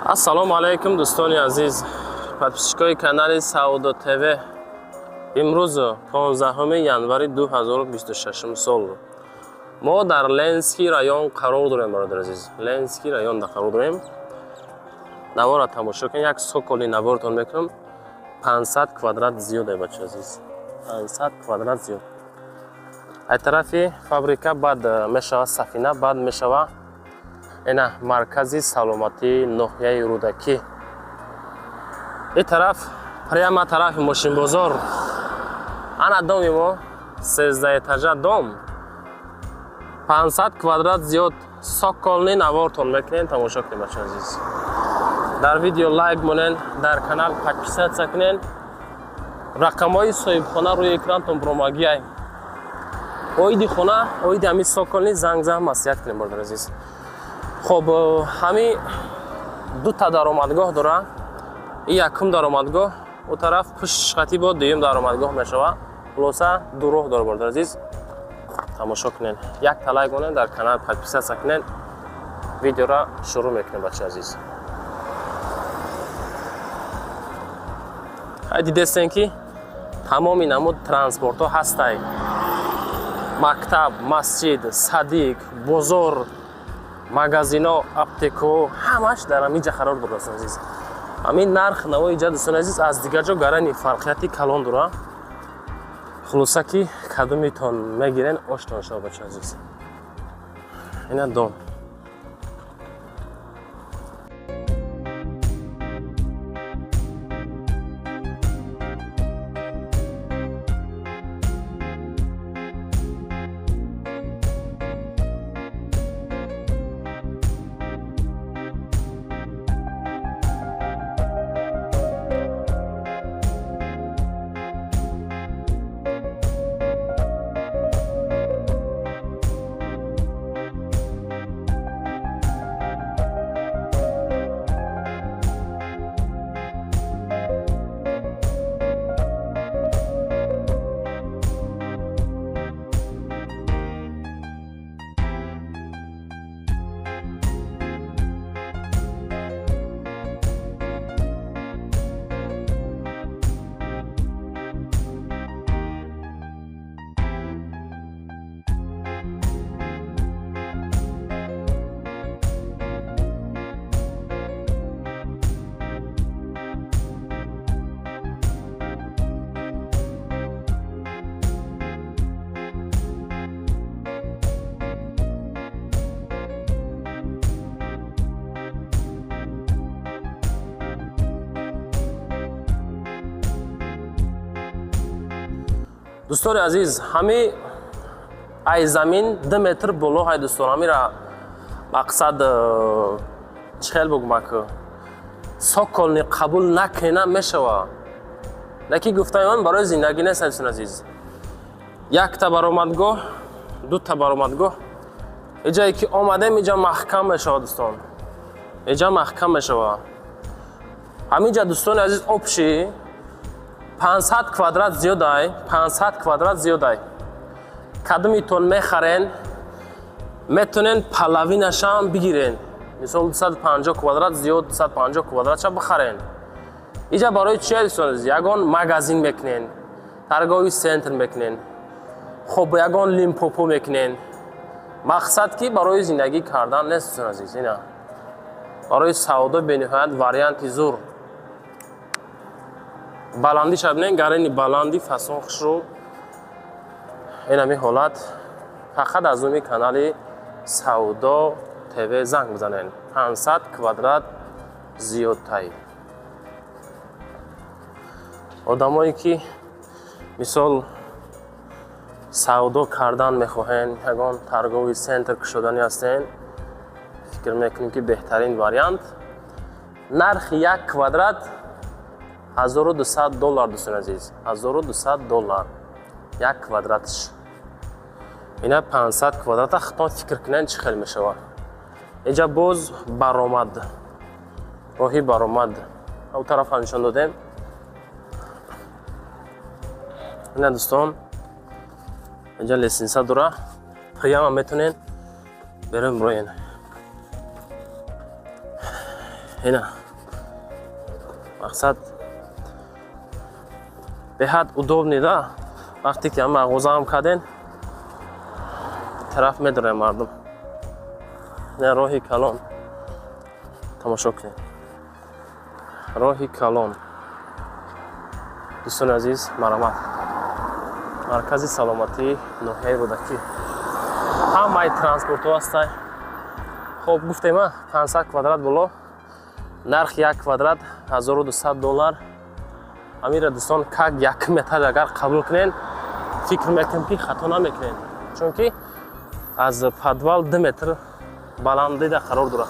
Ассалому алайкум, дӯстони азиз, подписчикои канали Савдо ТВ. Имрӯз 15 январи 2026 сол мо дар Ленинский район қарор дорем, бародар азиз. Ленинский районда қарор дорем. Навора тамошо кунед, як цокольный навортон мекунам. 500 квадрат зиёд, ай бача азиз. 500 квадрат зиёд. Ай тарафи фабрика баъд мешава Сафина, баъд мешава ина маркази саломатии ноҳияи Рӯдакӣ. Ин тараф прямо тарафи мошинбозор. Ана доми мо, 13 этажа дом, 500 квадрат зиёд, цокольный навортон мекунем, тамошо кунем, бача азиз. Дар видео лайк монен, дар канал подписаться кунен. Рақамҳои соҳибхона рӯи экрантон буромагиай. Оиди хона, оиди ҳамин цокольный занг зан, маслиҳат кунем, бародар азиз. Хоб, ҳами дута даромадгоҳ дора. И якум даромадгоҳ, о тараф пуштшқати бо дуюм даромадгоҳ мешава. Хулоса, ду роҳ дора, бародар азиз. Тамошо кунен, якта лайк монен, дар канал подписаться кунен. Видеора шурӯъ мекунем, бача азиз. Ҳай, дидестен, ки тамоми намуд транспортҳо ҳастай: мактаб, масҷид, садик, бозор, магазино, аптекаҳо, ҳамаш дар ҳамин ҷа қарор дорад, дӯстони азиз. Ҳамин нарх навои ҷа, дӯстони азиз, аз дигар ҷо гарани фарқияти калон дора. Хулоса, ки кадомитон мегирен, оштон шава, бача азиз. Ина дом. Дӯстони азиз, ҳами ай замин 2 метр боло ҳай, дӯстон. Ҳамира мақсад чӣ хел бугумак, цокольный қабул накунена мешава, лекин гуфтаи ман барои зиндагӣ нест, дӯстони азиз. Якта баромадгоҳ, дута баромадгоҳ. Иҷае ки омадем, иҷа маҳкам мешава, дӯстон, иҷа маҳкам мешава. Ҳаминҷа, дӯстони азиз, общий 500 квадрат зиёдай, 500 квадрат зиёдай. Кадомитон мехарен, метонен половинашам бигирен. Мисол, 250 квадрат зиёд, 250 квадратша бихарен. Иҷа барои чия, дӯстон азиз? Ягон магазин мекунен, торговый центр мекунен, хоб, ягон Лимпопо мекунен. Мақсад, ки барои зиндагӣ кардан нест, дӯстон азиз. Ина барои савдо бениҳоят варианти зур. Баландиша бинен, гарени баланди, фасон, хушрӯ. Инами ҳолат. Фақат аз номи канали Савдо ТВ занг бизанен. 500 квадрат зиёдтай. Одамое ки мисол савдо кардан мехоҳен, ягон торговый центр кушоданӣ ҳастен, фикр мекунем, ки беҳтарин вариант. Нархи як квадрат 1200 доллар, дӯстони азиз, 1200 доллар як квадратш. Ина 500 квадрата худтон фикр кунед, чӣ хел мешавад. Иҷа боз баромад, роҳи баромад ав тарафа нишон додем. Ина, дӯстон, иҷа лестница дора, прямо метонен берем роен. Ина. Мақсад, беҳад удобный да. Вақте ки мағозаам карден, тараф медорем мардум. Не, роҳи калон, тамошо кунед, роҳи калон. Дӯстони азиз, марамат, маркази саломатии ноҳияи Рӯдакӣ, ҳамаи транспортҳо ҳастай. Хоб, гуфтема, 500 квадрат боло, нарх як квадрат 1200 доллар. Амира, дӯстон, как як метр агар қабул кунен, фикр мекунем, ки хато намекунем, чунки аз подвал 2 метр баландида қарор дорад.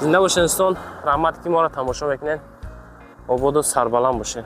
Зинда бошед, дӯстон, раҳмат, ки моро тамошо мекунед. Ободу сарбаланд бошед.